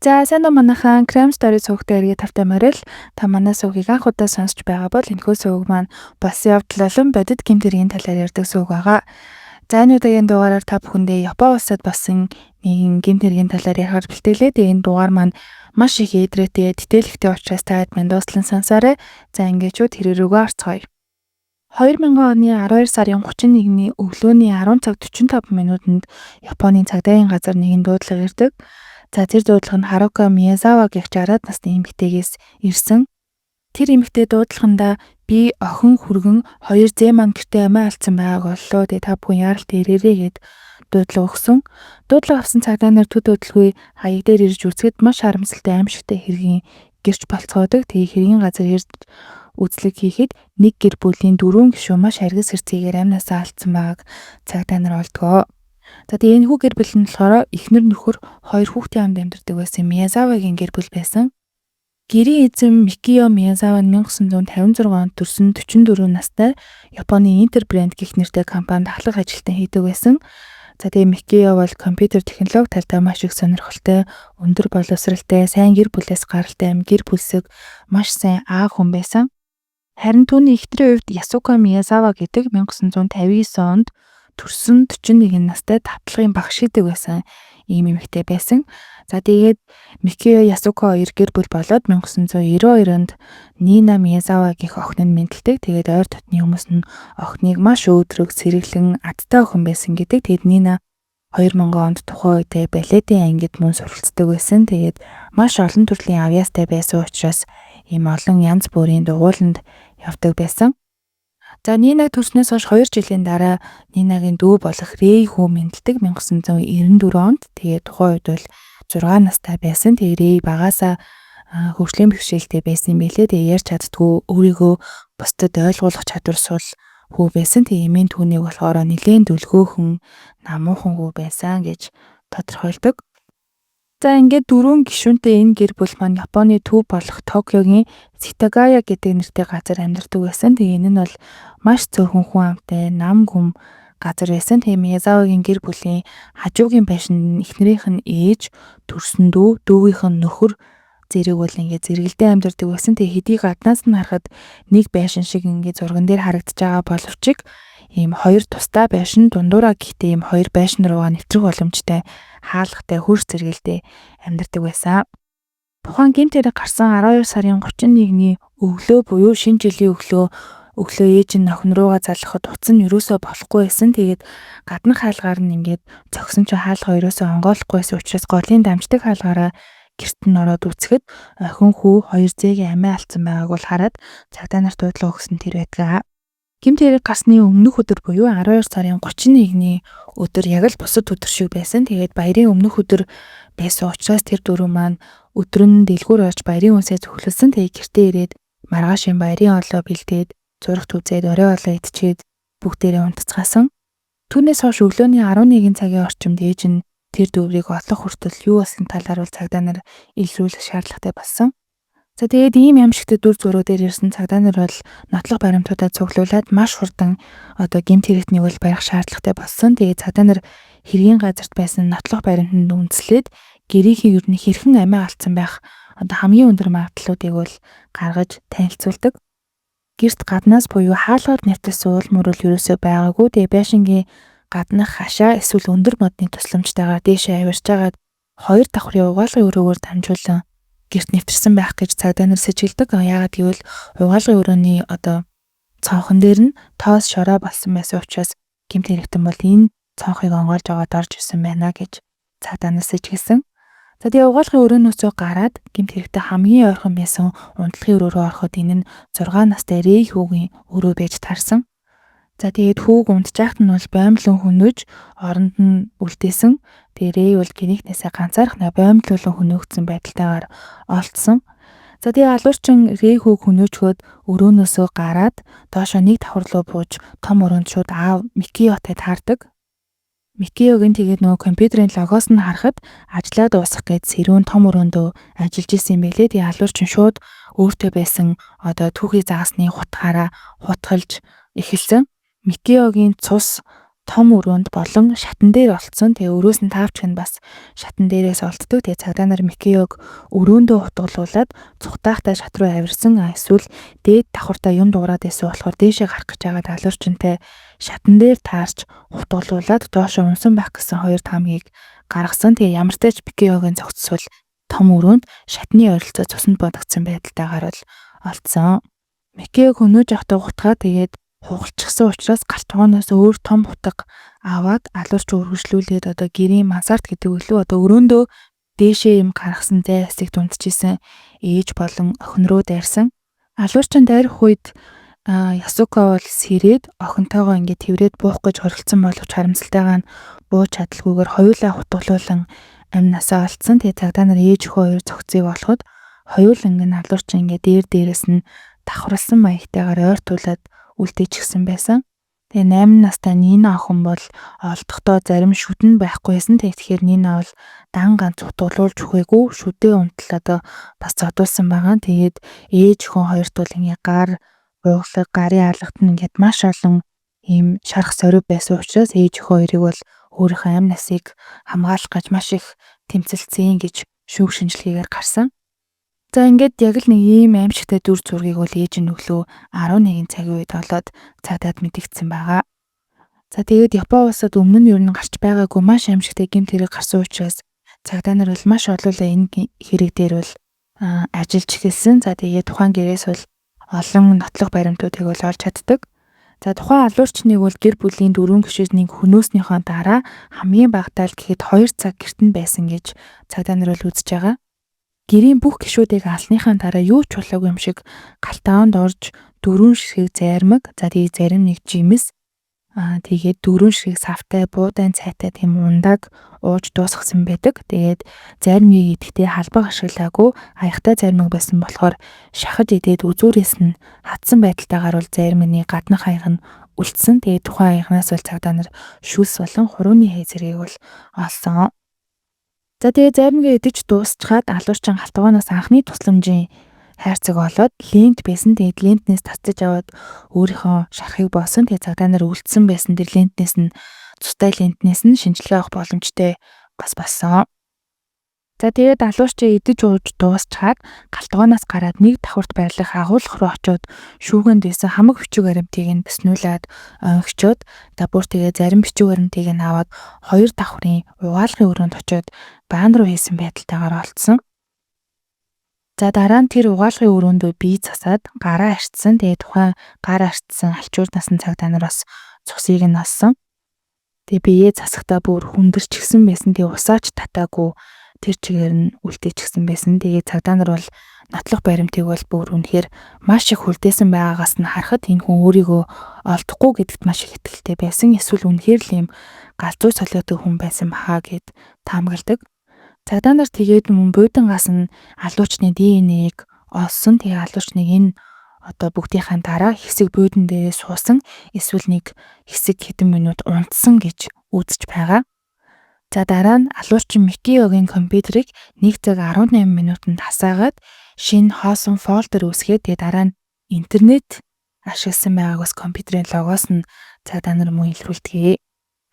За, сайн уу, манайхан. Crime Story сувагтай эргээд тавтай морил. Та манай сувгийг анх удаа сонсч байгаа бол энэхүү суваг маань болсон явдал болон бодит гэмт хэргийн талаар ярьдаг суваг байгаа. За, энэ удаагийн дугаараар та бүхэндээ Япон улсад болсон нэгэн гэмт хэргийн талаар ярихаар бэлтгэлээ. Тэгээ энэ дугаар маань маш их ээдрээтэй, дэтээлэгтэй учраас та хэд мань дуустал нь сонсоорой. За, ингээд шууд хэрэг рүүгээ орцгоё. 2000 оны 12 сарын 31-ний өглөөний 10 цаг 45 минутанд Японы цагдаагийн газар нэгэн дуудлага ирдэг. За, тэр дуудлага нь Харука Миязава гэх 60-аад насны эмэгтэйгээс ирсэн. Тэр эмэгтэй дуудлагандаа би охин хүргэн хоёр зээ маань гэртээ амиа алдсан байгааг оллоо. Тэгээ та бүхэн яаралтай ирээрэй гээд дуудлага өгсөн. Дуудлага авсан цагдаа нар төд хөдөлгүй хаяг дээр ирж үзэхэд маш харамсалтай, аймшигтай хэргийн гэрч болцгоодог. Тэгээ хэргийн газар ирж үзлэг хийхэд нэг гэр бүлийн дөрвөн гишүүн маш аргис хэрцгийгээр амиасаа алдсан байгааг цагдаа нар олдгоо. За, тэгээ энэхүү гэр бүл нь болохоор эхнэр, нөхөр, хоёр хүүхдийн хамт амьдардаг байсан Миязавагийн гэр бүл байсан. Гэрийн эзэн Микио Миязава нь 1956 онд төрсэн, 44 настай, Японы Интербрэнд гэх нэртэй компанид ахлах ажилтан хийдэг байсан. За, тэгээ Микио бол компьютер технологи талдаа маш их сонирхолтой, өндөр боловсралтай, сайн гэр бүлээс гаралтай, гэр бүлсэг, маш сайн аав хүн байсан. Харин түүний эхнэрийн хувьд Ясуко Миязава гэдэг 1959 онд төрсөн, 41 настай, давталгын багш хийдэг байсан ийм эмэгтэй байсан. За, тэгээд Микио, Ясуко хоёр гэр бүл болоод 1992 онд Нина Миязава гэх охин нь мэндэлдэг. Тэгээд ойр дотны хүмүүс нь охиныг маш өөдрөг, сэргэлэн, азтай охин байсан гэдэг. Тэгээд Нина 2000 онд тухайн үедээ балетын ангид мөн суралцдаг байсан. Тэгээд маш олон төрлийн авьяастай байсан учраас ийм олон янз бүрийн дугуйланд явдаг байсан. За, Нинаг төрснөөс хойш 2 жилийн дараа Нинагийн дүү болох Рей хүү мэндэлдэг 1994 онд. Тэгээд тухайн үед бол 6 настай байсан. Тэгээд Рей багасаа хөгжлийн бэрхшээлтэй байсан юм билээ. Тэгээ ярьж чаддаггүй, өөрийгөө бусдад ойлгуулах чадвар сул хүү байсан. Тэгээ эмээ түүнийг болохоор нэлээн дүлгөөхөн, намуухан хүү байсан гэж тодорхойлдог. За, ингээд дөрвөн гишүүнтэй энэ гэр бүл маань Японы төв болох Токиогийн Ситагая гэдэг нэртэй газар амьдардаг байсан. Тэгээ энэ нь бол маш цөөхөн хүн амтай, нам гүм газар байсан. Тэгээ Миязавагийн гэр бүлийн хажуугийн байшинд эхнэрийнх нь ээж, төрсөн дүү, дүүгийнх нь нөхөр зэрэг бол ингээд зэрэгэлдээ амьдардаг байсан. Тэгээ хэдий гаднаас нь харахад нэг байшин шиг ингээд зурган дээр харагдаж байгаа боловч ийм хоёр тусдаа байшин дундуураа, гэхдээ ийм хоёр байшин руугаа нэвтрэх боломжтой хаалгатай хөрс зэрэгэлдээ амьдардаг байсан. Тухайн гэмт хэрэг гарсан 12 сарын 31-ний өглөө буюу шинэ жилийн өглөө ээж нь охин руугаа залгахад утас нь ерөөсөө болохгүй байсан. Тэгээд гаднах хаалгаар нь ингээд цохисон чинь хаалга ерөөсөө онгойлохгүй байсан учраас голын дамждаг хаалгаараа гэрт нь ороод үзэхэд охин хүү, хоёр зээгийн амиа алдсан байгааг бол хараад цагдаа нарт дуудлага өгсөн тэр байдаг. Гэмт хэрэг гарсны өмнөх өдөр буюу 12 сарын 31-ний өдөр яг л бусад өдөр шиг байсан. Тэгээд баярын өмнөх өдөр байсан учраас тэр дөрөв маань өдөр нь дэлгүүр орж баярын үнсээ цуглуулсан. Тэгээд гэртээ ирээд маргаашийн баярын хоолоо бэлдээд, зурагт үзээд, орой хоолоо идчихэд бүгдээрээ унтцгаасан. Түүнээс хойш өглөөний 11 цагийн орчимд ээж нь тэр дүүрийг олох хүртэл юу болсон талаар бол цагдаа нар илрүүлэх шаардлагатай болсон. За, тэгээд ийм аимшигтай дүр зураг дээр ирсэн цагдаа нар бол нотлох баримтуудаа цуглуулад маш хурдан одоо гэмт хэрэгтнийг бол барих шаардлагатай болсон. Тэгээд цагдаа нар хэргийн газарт байсан нотлох баримтанд үндэслээд гэрийнхээ ер нь хэрхэн амиа алдсан байх одоо хамгийн өндөр магадлалуудыг бол гаргаж танилцуулдаг. Гэрт гаднаас буюу хаалгаар нэвтэрсэн уул мөрөл ерөөсөө байгаагүй. Тэгээ байшингийн гаднах хашаа эсвэл өндөр модны тусламжтайгаар дээшээ авирч байгаад хоёр давхрын угаалгын өрөөгөөр дамжуулан гэрт нэвтэрсэн байх гэж цагдаа нар сэжиглэдэг. Яагаад гэвэл угаалгын өрөөний одоо цонхон дээр нь тоос шороо болсон байсан учраас гэмт хэрэгтэн бол энэ цонхыг онгойлж аваад орж ирсэн байна гэж цагдаа нар сэжиглэсэн. За, тэгээ угаалгын өрөөнөөсөө гараад гэмт хэрэгтэн хамгийн ойрхон байсан унтлагын өрөө рүү ороход энэ нь 6 настай Рей хүүгийн өрөө байж таарсан. За, тэгээд хүүг унтжаахад нь бол боомлон хөнөөж оронд нь үлдээсэн. Тэгээ Рей бол гэрийнхнээсээ ганцаархнаа боомлуулан хөнөөгдсөн байдалтайгаар олдсон. За, тэгээ алуурчин Рей хүүг хөнөөчхөөд өрөөнөөсөө гараад доошоо нэг давхар руу бууж том өрөөнд шууд аав Микиотой таардаг. Микиогийн тэгээд нөгөө компьютерийн log оос нь харахад ажлаа дуусгах гээд сэрүүн том өрөөндөө ажиллаж исэн юм билээ. Тэгээ алуурчин шууд өөртөө байсан одоо түүхий загасны хутгаараа хутгалж эхэлсэн. Микиогийн цус том өрөөнд болон шатан дээр олдсон. Тэгээ өрөөс нь таавчг нь бас шатан дээрээс олддог. Тэгээ цагдаа нар Микиог өрөөндөө хутгалуулад цухтаахтай шат руу авирсан. Эсвэл дээд давхартаа юм дуурайд байсан болохоор дээшээ гарах гэж байгаа алуурчинтай шатан дээр таарч хутгалуулад доошоо унсан байх гэсэн хоёр таамгийг гаргасан. Тэгээ ямар ч тач Микиогийн зохицол том өрөөнд шатны ойролцоо цуснд бодогдсон байдалтайгаар бол олдсон. Микиог хөнөөж явахдаа гутгаа тэгээд хугалчихсан учраас гал тогооноос өөр том хутга аваад алуурч үргэлжлүүлээд одоо гэрийн мансарт гэдэг үлээ одоо өрөөндөө дээшээ юм гаргасан зай хэсэг дундчилсан ээж болон охин руу дайрсан. Алуурчин дайрах үед Ясука бол сэрээд охинтойгоо ингээд тэврээд буух гэж оролцсон боловч харамсалтайгаа нь бууж чадалгүйгээр хоёулаа хутгалуулан амь насаа алдсан. Тэгээ цагдаа нар ээж охин хоёр цогцыг олоход хоёуланг нь алуурчин ингээд дээр дээрээс нь давхарласан маягтайгаар ойр туулаад үлдээчихсэн байсан. Тэгээ 8 настай Нина охин бол олдохдоо зарим шүд нь байхгүй байсан. Тэгэхээр Нина бол дан ганц утгалуулж өгөөгүй шүдээ унтал одоо бас зодуулсан байгаа. Тэгээд ээж охин хоёрт бол ингээ гар бууглаг, гарын алгат нь ингээд маш олон ийм шарх сорив байсан учраас ээж охин хоёрыг бол өөрийнхөө амь насыг хамгаалах гэж маш их тэмцэлцэн гэж шүүх шинжилгээгээр гарсан. За ингээд яг л нэг ийм аимшигтай дүр зургийг бол ээж нь өглөө 11 цагийн үед олоод цагдаад мэдэгдсэн байгаа. За тэгээд Япон улсад өмнө нь ер нь гарч байгаагүй маш аимшигтай гэмт хэрэг гарсан учраас цагдаа нар бол маш олоолаа энэ хэрэг дээр бол ажиллаж эхэлсэн. За тэгээд тухайн гэрээс бол олон нотлох баримтуудыг бол олж чаддаг. За тухайн алуурчныг бол гэр бүлийн дөрвөн гишүүнийг хөнөөснийхөө дараа хамгийн багадаа л гэхэд 2 цаг гэрт нь байсан гэж цагдаа нар бол үзэж байгаа. Гэрийн бүх гишүүдийг алсныхаа дараа юу ч болоогүй юм шиг гал тогоонд орж дөрвөн ширхэг зайрмаг, за тэгээ зарим нэг жимс, тэгээд дөрвөн ширхэг савтай, буудан цайтай тийм ундааг ууж дуусгасан байдаг. Тэгээд зайрмгийг идэхдээ халбаг ашиглаагүй аягтай зайрмаг байсан болохоор шахаж идээд үзүүрээс нь хатсан байдалтайгаар бол зайрмагны гаднах аяга нь үлдсэн. Тэгээд тухайн аягнаас бол цагдаа нар шүлс болон хурууны хэй зэргийг бол олсон. За тэгээ зайрмагаа идэж дуусчаад алуурчин гал тогооноос анхны тусламжийн хайрцаг олоод лент байсан. Тэгээд лентнээс татаж аваад өөрийнхөө шархыг боосон. Тэгээд цагдаа нар үлдсэн байсан тэр лентнээс нь цустай лентнээс нь шинжилгээ авах боломжтой бас болсон. За тэгээд алуурчаа идэж ууж дуусчаад гал тогооноос гараад нэг давхарт байрлах агуулгах руу очиод шүүгэнд байсан хамаг бичиг баримтыг нь бүснүүлээд онхичоод за бүр тэгээ зарим бичиг баримтыг нь аваад хоёр давхрын угаалгын өрөөнд очиод баан руу хийсэн байдалтайгаар олдсон. За дараа нь тэр угаалгын өрөөндөө бие засаад гараа арчсан. Тэгээ тухайн гар арчсан алчуурнаас нь цагдаа нар бас цусыг нь олсон. Тэгээ биеэ засахдаа бүр хүндэрчихсэн байсан. Тэгээ усаач татаагүй тэр чигээр нь үлдээчихсэн байсан. Тэгээ цагдаа нар бол нотлох баримтыг бол бүр үнэхээр маш их хүлдээсэн байгаагаас нь харахад энэ хүн өөрийгөө олдохгүй гэдэгт маш их итгэлтэй байсан. Эсвэл үнэхээр л ийм галзуу солиотой хүн байсан баха гэд таамагладаг. Цагдаа нар тэгээд мөн буудангаас нь алуурчны ДНХ-г олсон. Тэгээ алуурчныг энэ одоо бүгдийнхээ дараа хэсэг буудан дээрээ суусан эсвэл нэг хэсэг хэдэн минут унтсан гэж үзэж байгаа. За дараа нь алуурчин Микиогийн компьютерыг 1 цаг 18 минутанд хасаагаад шинэ хоосон folder үүсгээд тэгээ дараа нь интернет ашигласан байгааг бас компьютерийн log оос нь цагдаа нар мөн илрүүлдэг.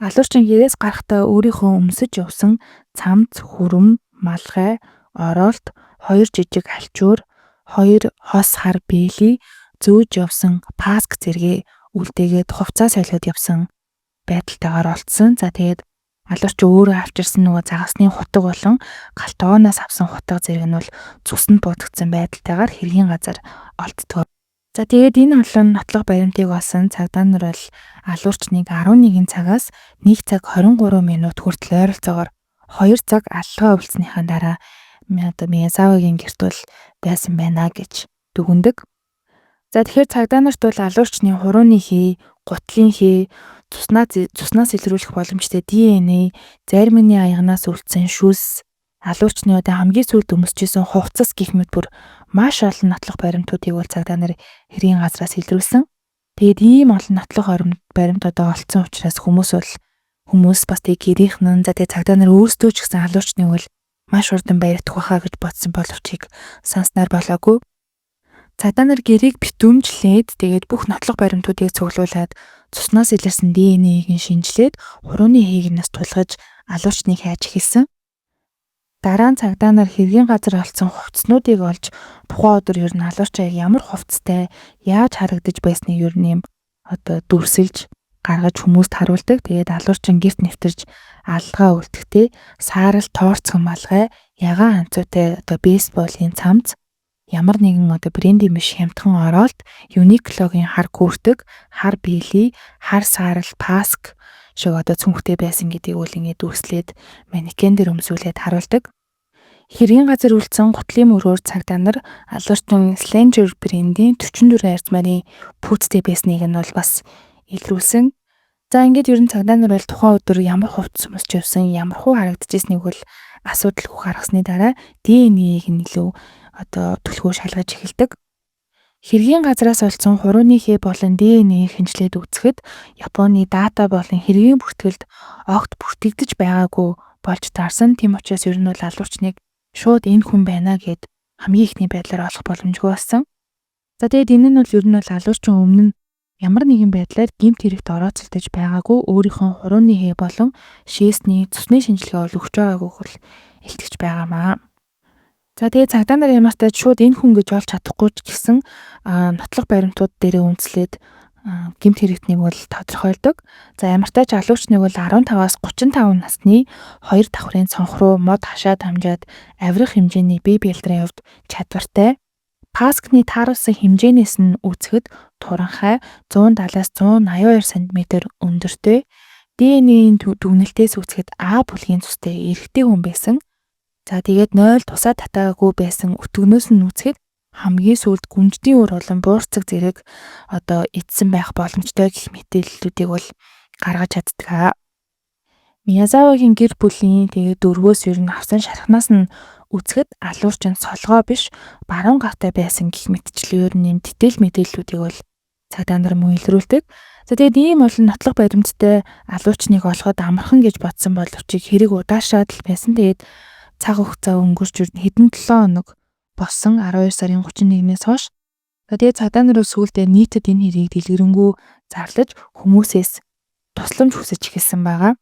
Алуурчин гэрээс гарахдаа өөрийнхөө өмсөж явсан цамц, хүрм, малгай, ороолт, хоёр жижиг альчуур, хоёр хос хар бээлий, зөөж явсан паск зэргээ үлдээгээд хувцас солиод явсан байдалтайгаар олдсон. За тэгээд алуурч өөрөө авчирсан нөгөө загасны хутга болон гал тогооноос авсан хутга зэрэг нь бол цуснд буудагдсан байдалтайгаар хэргийн газар олддог. За тэгээд энэ олон нотлох баримтыг олсон цагдаа нар бол алуурчныг 11 цагаас 1 цаг 23 минут хүртэл ойролцоогоор 2 цаг аллгаа өвлсөнийхаа дараа одоо Миязавагийн гэрт бол байсан байна гэж дүгнэдэг. За тэгэхээр цагдаа нарт бол алуурчны хурууны хий, гутлын хий, цуснаас илрүүлэх боломжтой ДНХ, зайрмагны аягнаас үлдсэн шүлс, алуурчны одоо хамгийн сүүлд өмсөж исэн хувцас гэх мэт бүр маш олон нотлох баримтуудыг бол цагдаа нар хэргийн газраас илрүүлсэн. Тэгээд ийм олон нотлох баримт одоо олдсон учраас хүмүүс бас тэг гэрийнх нь за тэг цагдаа нар өөрсдөө ч гэсэн алуурчныг бол маш хурдан баригдах байхаа гэж бодсон боловч санснаар болоогүй. Цагдаа нар гэрийг битүүмжлээд тэгээд бүх нотлох баримтуудыг цуглуулад цуснаас илэрсэн ДНХ-г нь шинжилээд хурууны хээгнээс тулгаж алуурчныг хайж эхэлсэн. Дараа нь цагдаа нар хэргийн газар олдсон хувцснуудыг олж тухайн өдөр ер нь алуурчин яг ямар хувцастай яаж харагдаж байсныг ер нь юм одоо дүрсэлж гаргаж хүмүүст харуулдаг. Тэгээд алуурчин гэрт нэвтэрж алгаа үлдэхдээ саарал тоорцгон малгай, ягаан ханцуутай одоо бейсболын цамц, ямар нэгэн одоо брендийн биш хямдхан ороолт, Uniqlo-гийн хар куртик, хар били, хар саарал паск шиг одоо цүнхтэй байсан гэдгийг үл ингээд дүрслээд манекен дээр өмсүүлээд харуулдаг. Хэргийн газар үлдсэн гутлын мөрөөр цагдаа нар алуурчин Slanger брендийн 44 арзмарын пүүцтэй байсныг нь бол бас илрүүлсэн. За ингээд ер нь цагдаа нар бол тухайн өдөр ямар хувцас өмсөж явсан, ямар хуу харагдчихсныг бол асуудалгүй гаргасны дараа ДНХ-г нь илүү одоо түлхүү шалгаж эхэлдэг. Хэргийн газраас олдсон хурууны хээ болон ДНХ хэнчлээд үзэхэд Японы дата болон хэргийн бүртгэлд огт бүртгэгдэж байгаагүй болж таарсан. Тийм учраас ер нь бол алуурчныг шууд энэ хүн байна гэд хамгийн ихний байдлаар олох боломжгүй болсон. За тэгээд энэ нь бол ер нь бол алуурчин өмнө нь ямар нэгэн байдлаар гэмт хэрэгт орооцолдож байгаагүй, өөрийнхөө хурууны хээ болон шээсний цусны шинжилгээ бол өгч байгаагүй бол илтгэж байгаамаа. За тэгээд цагдаа нар ямартай ч шууд энэ хүн гэж олж чадахгүй ч гэсэн нотлох баримтууд дээрээ үндэслээд гэмт хэрэгтнийг бол тодорхойлдог. За ямартай ч алуурчныг бол 15-аас 35 насны хоёр давхрын цонхруу мод хашаа дамжаад авирах хэмжээний бие бэлтрийн хувьд чадвартай. Паскны тааруулсан хэмжээнээс нь үзэхэд туранхай 170-аас 182 см өндөртэй, ДНХ-ийн дүгнэлтээс үзэхэд А бүлгийн цустай эрэгтэй хүн байсан. За тэгээд 0 тусаа татаагүй байсан өтгөнөөс нь үзэхэд хамгийн сүүлд гүнждийн үр болон буурцаг зэрэг одоо эдсэн байх боломжтой гэх мэдээллүүдийг бол гаргаж чаддаг. Миязавагийн гэр бүлийн тэгээд дөрвөөс ер нь авсан шархнаас нь үзэхэд алуурчин солгой биш баруун гартай байсан гэх мэтчлэн ер нь юм дитэл мэдээллүүдийг бол цагдаа нар мөн илрүүлдэг. За тэгээд ийм олон нотлох баримттай алуурчныг олоход амархан гэж бодсон боловч хэрэг удаашраад л байсан. Тэгээд цаг хугацаа өнгөрч ер нь хэдэн 7 хоног болсон 12 сарын 31-ээс хойш. Тэгээд цагдаа нар сүүлдээ нийтэд энэ хэргийг дэлгэрэнгүй зарлаж хүмүүсээс тусламж хүсэж эхэлсэн байгаа.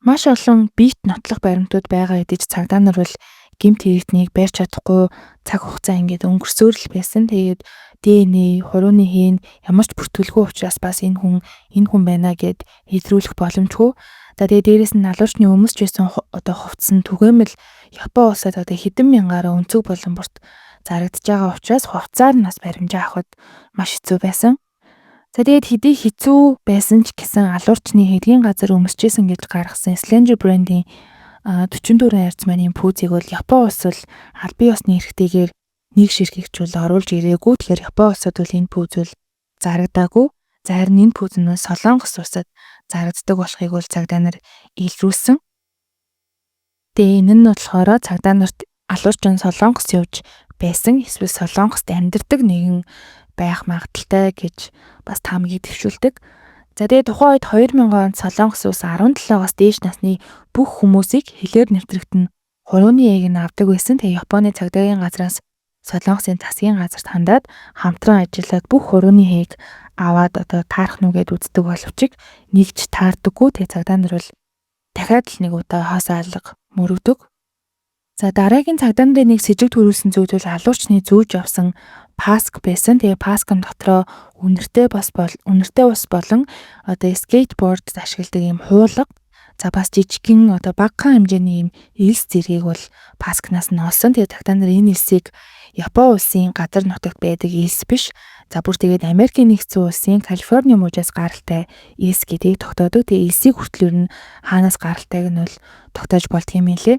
Маш олон бит нотлох баримтууд байгаа хэдий ч цагдаа нар бол гэмт хэрэгтнийг барьж чадахгүй цаг хугацаа ингээд өнгөрсөөр л байсан. Тэгээд ДНХ, хурууны хийн ямар ч бүртгэлгүй учраас бас энэ хүн энэ хүн байна гэд илрүүлэх боломжгүй. За тэгээд дээрэс нь алуурчны өмсч байсан одоо хувцас нь түгээмэл Япон улсад одоо хэдэн мянгаараа өнцөг болон бүрт зарагдаж байгаа учраас хувцаар нь бас баримжаа авахд маш хэцүү байсан. За тэгээд хэдий хэцүү байсан ч гэсэн алуурчны хэргийн газар өмсөжсэн гэж гаргасан Slanger брендийн 44 арзмааны пүүзийг бол Япон улс бол албан ёсны эрхтэйгээр нэг ширхэгч бол оруулж ирээгүй. Тэгэхээр Япон улсад бол энэ пүүз бол зарагдаагүй. За харин энэ пүүз нь Солонгос улсад зарагддаг болохыг бол цагдаа нар илрүүлсэн. Тэгээ энэ нь болохоор цагдаа нарт алуурчин Солонгос явж байсан эсвэл Солонгост амьдардаг нэгэн байх магадлалтай гэж бас таамагийг дэвшүүлдэг. За тэгээ тухайн үед 2000 онд Солонгос улс 17-оос дээш насны бүх хүмүүсийг хэлээр нэвтрэхт нь хурууны ээг нь авдаг байсан. Тэгээ Японы цагдаагийн газраас Солонгосын засгийн газарт хандаад хамтран ажиллаад бүх хурууны хээг аваад одоо таарах нь гээд үздэг боловч нэгж таардаггүй. Тэгээ цагдаа нар бол дахиад л нэг удаа хоосоо алга мөрөгдөг. За дараагийн цагдаа нарын нэг сэжиг төрүүлсэн зүйл бол алуурчны зүүж явсан паск байсан. Тэгээ паскын дотроо үнэртэй бас бол үнэртэй ус болон одоо скейтборд ашигладаг юм хуулга, за бас жижигхэн одоо багахан хэмжээний юм элс зэргийг бол паскнаас нь олсон. Тэгээ цагдаа нар энэ элсийг Япон улсын газар нутагт байдаг элс биш. За бүр тэгээд Америкийн нэгдсэн улсын Калифорни мужаас гаралтай элс гэдгийг тогтоодог. Тэгээ элсийг хүртэл ер нь хаанаас гаралтайг нь бол тогтоож болдго юм лээ.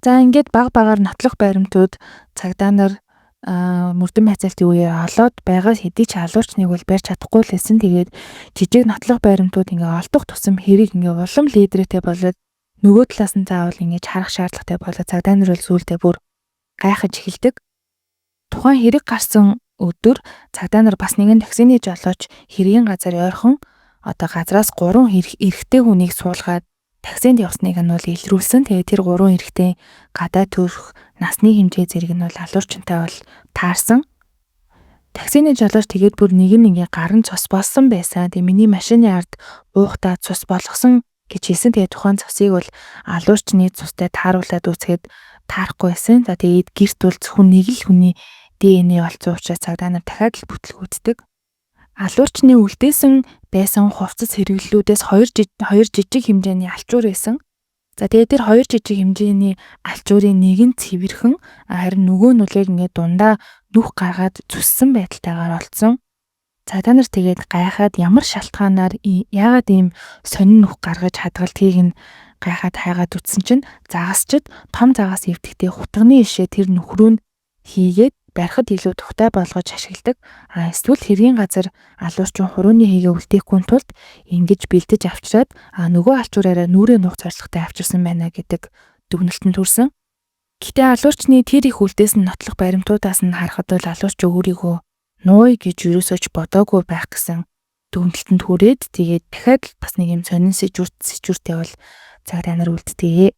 За ингээд баг багаар нотлох баримтууд цагдаа нар мөрдөн байцаалтын үеэр олоод байгаа хэдий ч алуурчныг бол барьж чадахгүй л байсан. Тэгээд жижиг нотлох баримтууд ингээ олдох тусам хэрэг ингээ улам лидертэй болоод нөгөө талаас нь заавал ингэж харах шаардлагатай болоод цагдаа нар бол сүүлдээ бүр гайхаж эхэлдэг. Тухайн хэрэг гарсан өдөр цагдаа нар бас нэгэн таксины жолооч хэргийн газар ойрхон одоо газраас 3 эрэгтэй хүнийг суулгаад таксинд явсныг нь бол илрүүлсэн. Тэгээд тэр 3 эрэгтэй гадаа төрөх насны хэмжээ зэрэг нь бол алуурчинтай бол таарсан. Таксины жолооч тэгээд бүр нэг нь ингээ гар нь цус болсон байсан. Тэгээ миний машины ард уухтаа цус болгосон гэж хэлсэн. Тэгээ тухайн цусыг бол алуурчны цустай тааруулаад үзэхэд таарахгүй байсан. За тэгээд гэрт бол зөвхөн нэг л хүний ДНХ олцсон учраас цагдаа нар дахиад л бүтлгүүтдэг. Алуурчны үлдээсэн байсан хувцас хэрэглэлүүдээс хоёр жижиг хэмжээний алчуур байсан. За тэгээд тэр хоёр жижиг хэмжээний алчуурын нэг нь цэвэрхэн, харин нөгөө нь үлээ ингээд дундаа нүх гаргаад зүссэн байдалтайгаар олдсон. Цагдаа нар тэгээд гайхаад ямар шалтгаанаар яагаад ийм сонин нүх гаргаж хадгалтгийг нь гайхаад хайгаад үтсэн чинь загасчид том загас эвдэхдээ хутганы ишээ тэр нүх рүү нь хийгээд барихад илүү тухтай болгож ашигладаг. А эсвэл хэргийн газар алуурчин хурууны хийгээ үлдээхгүй тулд ингэж бэлдэж авчираад нөгөө алчуураараа нүрээ нуух зорилготой авчирсан байна гэдэг дүгнэлтэнд хүрсэн. Гэхдээ алуурчны тэр их үлдээсэн нотлох баримтуудаас нь харахад бол алуурч өөрийгөө нууя гэж юусоо ч бодоогүй байх гэсэн дүгнэлтэнд хүрээд тэгээд дахиад л бас нэг юм сонин сэжүүртэй бол цагдаа нар үлддэг.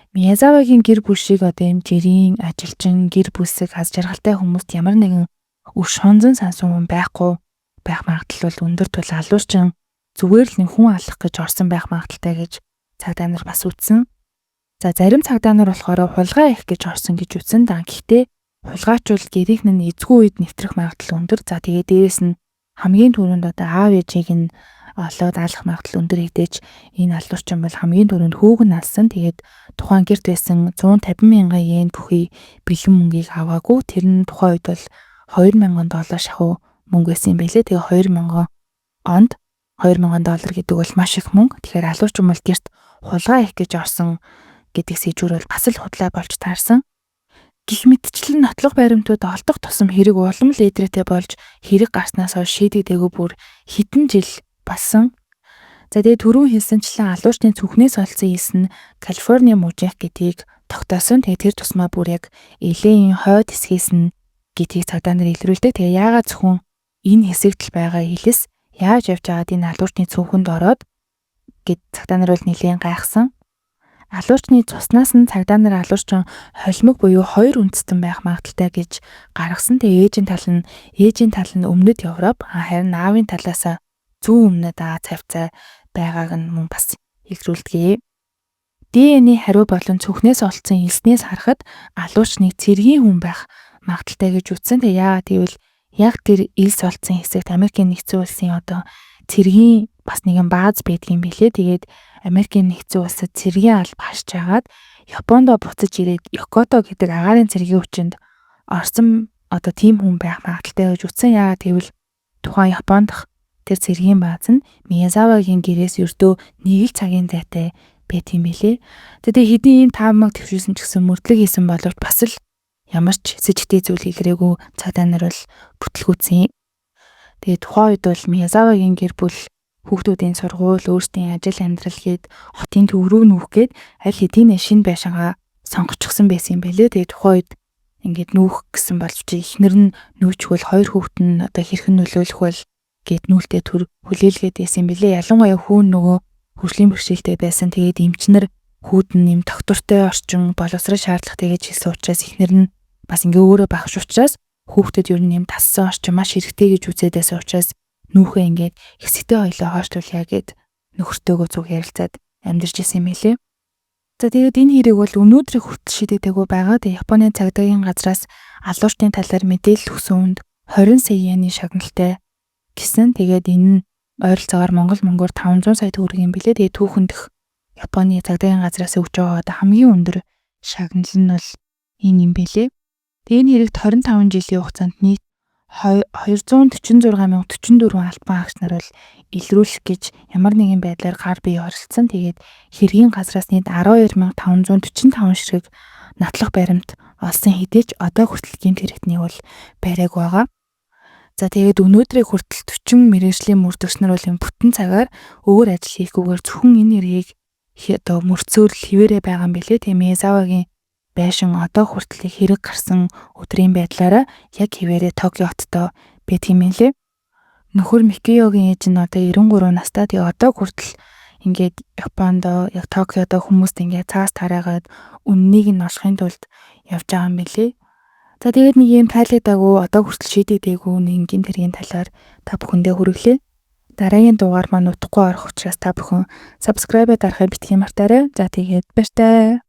Миязавагийн гэр бүл шиг одоо юм жирийн ажилчин гэр бүлсэг аз жаргалтай хүмүүст ямар нэгэн үр шунзан сансан хүн байхгүй байх магадлал бол өндөр тул алуурчин зүгээр л нэг хүн алах гэж орсон байх магадлалтай гэж цагдаа нар бас үтсэн. За зарим цагдаа нар болохоор хулгай их гэж орсон гэж үтсэн. Да гэхдээ хулгайч бол гэрийнх нь эзгүй үед нэвтрэх магадлал өндөр. За тэгээ дээрэс нь хамгийн түрүүнд одоо аав ээжийг нь олоод алах магадлал өндөр хэдэж энэ алуурчин бол хамгийн түрүүнд хүүг нь алсан. Тэгээд тухайн гэрт байсан 150 мянган йен бүхий бэлэн мөнгийг аваагүй. Тэр нь тухайн үед бол 2000 доллар шахуу мөнгө байсан юм байлээ. Тэгээ 2000 онд 2000 доллар гэдэг бол маш их мөнгө. Тэгэхээр алуурчин бол гэрт хулгай их гэж орсон гэдэг сэжүүр бол бас л худлаа болж таарсан. Гэх мэтчлэн нотлох баримтууд олдох тусам хэрэг улам л эдрээтэй болж хэрэг гарснаас хойш шийдэгдээгүй бүр хэдэн жил болсон. За тэгээ түрүүн хэлсэнчлэн алуурчны цүнхнээс олсон элс нь Калифорни мужийнх гэдгийг тогтоосон. Тэгээ тэр тусмаа бүр яг LA-ийн хойд хэсгээс нь гэдгийг цагдаа нар илрүүлдэг. Тэгээ яагаад зөвхөн энэ хэсэгт л байгаа элс яаж явж байгаад энэ алуурчны цүнхэнд ороод гэд цагдаа нар бол нэлээн гайхсан. Алуурчны цуснаас нь цагдаа нар алуурчин холимог буюу хоёр үндэстэн байх магадлалтай гэж гаргасан. Тэгээ ээжийн тал нь өмнөд Европ, харин аавын талаас зүүн өмнөд Аз хавьцаа байгааг нь мөн бас илрүүлдэг. ДНХ хариу болон цүнхнээс олдсон элснээс харахад алуурчныг цэргийн хүн байх магадлалтай гэж үзсэн. Тэгээ яагаад гэвэл яг тэр элс олдсон хэсэгт Америкийн нэгдсэн улсын одоо цэргийн бас нэгэн бааз байдгийн билээ. Тэгээд Америкийн нэгдсэн улсад цэргийн алба хашж хагаад Япондо буцаж ирээд Йокото гэдэг агаарын цэргийн хүчинд орсон одоо тийм хүн байх магадлалтай гэж үзсэн. Яагаад гэвэл тухайн Японд тэр цэргийн бааз нь Миязавагийн гэрээс ердөө нэг л цагийн зайтай байт юм билээ. Тэгээ хэдийн ийм таамаг төвшүүлсэн ч гэсэн мөрдлөг хийсэн боловч бас л ямар ч сэжигтэй зүйл илрээгүй цагдаа нар бол бүтлгүүцсэн. Тэгээ тухайн үед бол Миязавагийн гэр бүл хүүхдүүдийн сургууль, өөрсдийн ажил амьдрал гээд хотын төв рүү нүүх гээд аль хэдийн шинэ байшингаа сонгочихсон байсан юм байлээ. Тэгээ тухайн үед ингээд нүүх гэсэн боловч эхнэр нь нүүчгвэл хоёр хүүхэд нь одоо хэрхэн нөлөөлөх вэ гэд нүүлтээ төр хүлээлгээд байсан юм билээ. Ялангуяа хүүн нөгөө хөгжлийн бэрхшээлтэй байсан. Тэгээд эмчнэр хүүд нь юм доктортой орчин боловсрол шаардлагатай гэж хэлсэн учраас эхнэр нь бас ингээ өөрөө багш учраас хүүхдэд ер нь юм тассан орчин маш хэрэгтэй гэж үзээд байсан учраас нүүхээ ингээд хэсэгтэй хоёлоо хойшлуулъя гэд нөхөртөөгөө зүг ярилцаад амьдарч исэн юм билээ. За тэгээд энэ хэрэг бол өнөөдрийг хүртэл шийдэгдээгүй байгаа. Тэгээд Японы цагдаагийн газраас алуурчны талаар мэдээлэл өгсөн хүнд 20 сая йены шагналтай гэсэн. Тэгээд энэ нь ойролцоогоор Монгол мөнгөөр 500 сая төгрөг юм билээ. Тэгээд түүхэн дэх Японы цагдаагийн газраас өгч байгаа одоо хамгийн өндөр шагнал нь бол энэ юм билээ. Тэгээд энэ хэрэгт 25 жилийн хугацаанд нийт 246,044 албан хаагч нар бол илрүүлэх гэж ямар нэгэн байдлаар гар бие оролцсон. Тэгээд хэргийн газраас нийт 12,545 ширхэг нотлох баримт олсон хэдий ч одоо хүртэл гэмт хэрэгтнийг бол бариаг байгаа. За тэгээд өнөөдрийг хүртэл 40 мэргэжлийн мөрдөгч нар бол юм бүтэн цагаар өөр ажил хийхгүйгээр зөвхөн энэ хэргийг одоо мөрцөөрл хിവэрэ байгаа юм билээ. Тийм Миязавагийн байшин одоо хүртэл хэрэг гарсан өдрийн байдлаараа яг хിവэрэ Токио хотдоо байдаг юм билээ. Нөхөр Микиогийн ээж нь одоо 93 настай. Тэгээ одоо хүртэл ингээд Японд яг Токиодо хүмүүст ингээд цаас тараагаад үннийг нь олохын тулд явж байгаа юм билээ. За, тэгээд нэг юм тайлагдаагүй, одоо хүртэл шийдэгдээгүй нэг гэмт хэргийн талаар та бүхэндээ хүргэлээ. Дараагийн дугаар маань удахгүй орох учраас та бүхэн subscribe дарахыг битгий мартаарай. За, тэгээд баяртай.